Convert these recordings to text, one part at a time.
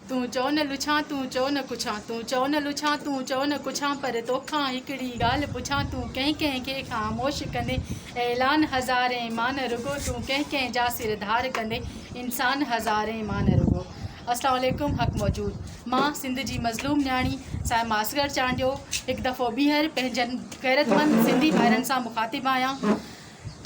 تون چئو نه لڇان، تون چئو نه ڪڇان، تون چئو نه لڇان، تون چئو نه ڪڇان، پر توکان هڪڙي ڳالهه پڇان، تون ڪنهن ڪنهن کي خاموش ڪندين، اعلان هزارين مان نه رڳو، تون ڪنهن ڪنهن جا سر ڌار ڪندين، انسان هزارين مان نه رڳو. اسلام عليڪم حق موجود مان سنڌ جي مظلوم نياڻي صائمه اصغر چانڊيو هڪ دفعو ٻيهر پنهنجن غيرتمند سنڌي ڀائرن سان مخاطب آهيان.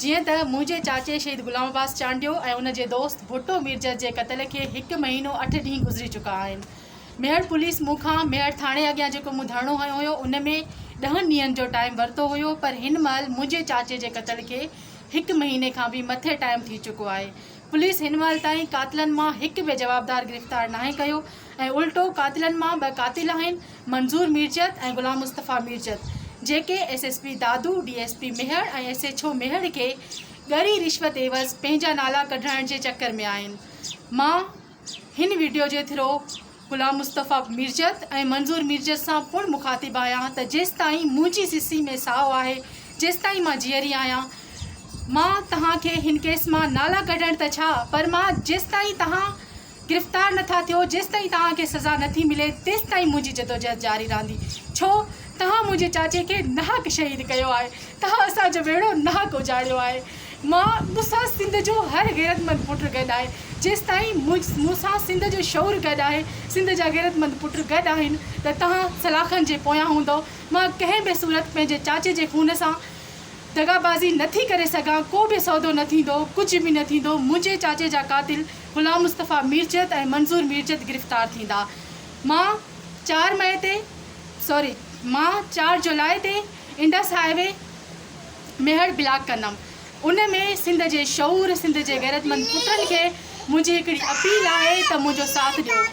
جيئن ته منهنجي چاچي شهيد غلام عباس چانڊيو ۽ ان جي دوست ڀٽو ميرجت جي قتل کي هڪ مهينو اٺ ڏينهن گذري چڪا آهن. ميهڙ پوليس مون کان ميهڙ ٿاڻي اڳيان جيڪو مون ڌرڻو هنيو هيو ان ۾ ڏهن ڏينهن جو ٽائيم ورتو هيو پر هن مهل منهنجي چاچي جي قتل کي هڪ مهيني کان به مٿي ٽائيم ٿي چڪو آهي. پوليس هن مهل تائين قاتلن مان هڪ به جوابدار گرفتار ناهي ڪيو ۽ الٽو قاتلن مان ٻه قاتل آهن منظور ميرجت ۽ غلام مصطفيٰ ميرجت جيڪي S S P Dadu, D S P Mehar ۽ S H O Mehar کي ڳري رشوت عيوض پنهنجا نالا ڪڍرائڻ جي چڪر ۾ آهن. مان هن وڊيو جي ٿرو غلام مصطفيٰ ميرجت ۽ منظور ميرجت سان پڻ مخاطب آهيان ته جيستائين منهنجي سسي ۾ ساهه آهي جيستائين مان جيئري آهيان مان توهان کي هن ڪيس مان نالا ڪڍڻ ته ڇا پر مان جيستائين توهان گرفتار نه ٿا ٿيو، جيستائين توهان کي سزا نه ٿي ملي، تيستائين منهنجي جدوجهد جاري رهندي. ڇو؟ توهان منهنجي چاچي کي ناحق شهيد ڪيو آهي. توهان اسان جو ويڙهو ناحق اجاڙيو آهي. مان، مون سان سنڌ جو هر غيرتمند پٽ گڏ آهي. جيستائين مون سان سنڌ جو شعور گڏ آهي، سنڌ جا غيرتمند پٽ گڏ آهن ته توهان سلاخن جي پويان هوندؤ. مان ڪنهن به صورت پنهنجي چاچي جي خون سان دغابازي نه ٿي ڪري سگهان، ڪو به سودو نه ٿيندو، ڪجهه به نه ٿيندو، منهنجي چاچي جا قاتل غلام مصطفيٰ ميرجت ۽ منظور ميرجت گرفتار ٿيندا، مان چار مئي تي سوري مان چار جولاء تي Indus high V Mehar block ڪندم، ان ۾ سنڌ جي شعور، سنڌ جي غيرتمند پٽن کي منهنجي هڪڙي اپيل آهي ته منهنجو ساٿ ڏيو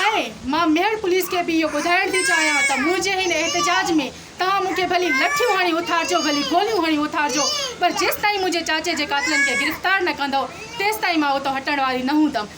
۽ مان ميهڙ پوليس کي به اهو ٻڌائڻ ٿي چاهيان ته منهنجي هن احتجاج ۾ توهان مون کي ڀلي لٺيون هڻي اٿارجو، ڀلي گوليون هڻي اٿارجو، پر جيستائين منهنجي چاچي جي قاتلن کي گرفتار نه ڪندؤ، تيستائين مان اتان هٽڻ واري نه هوندم.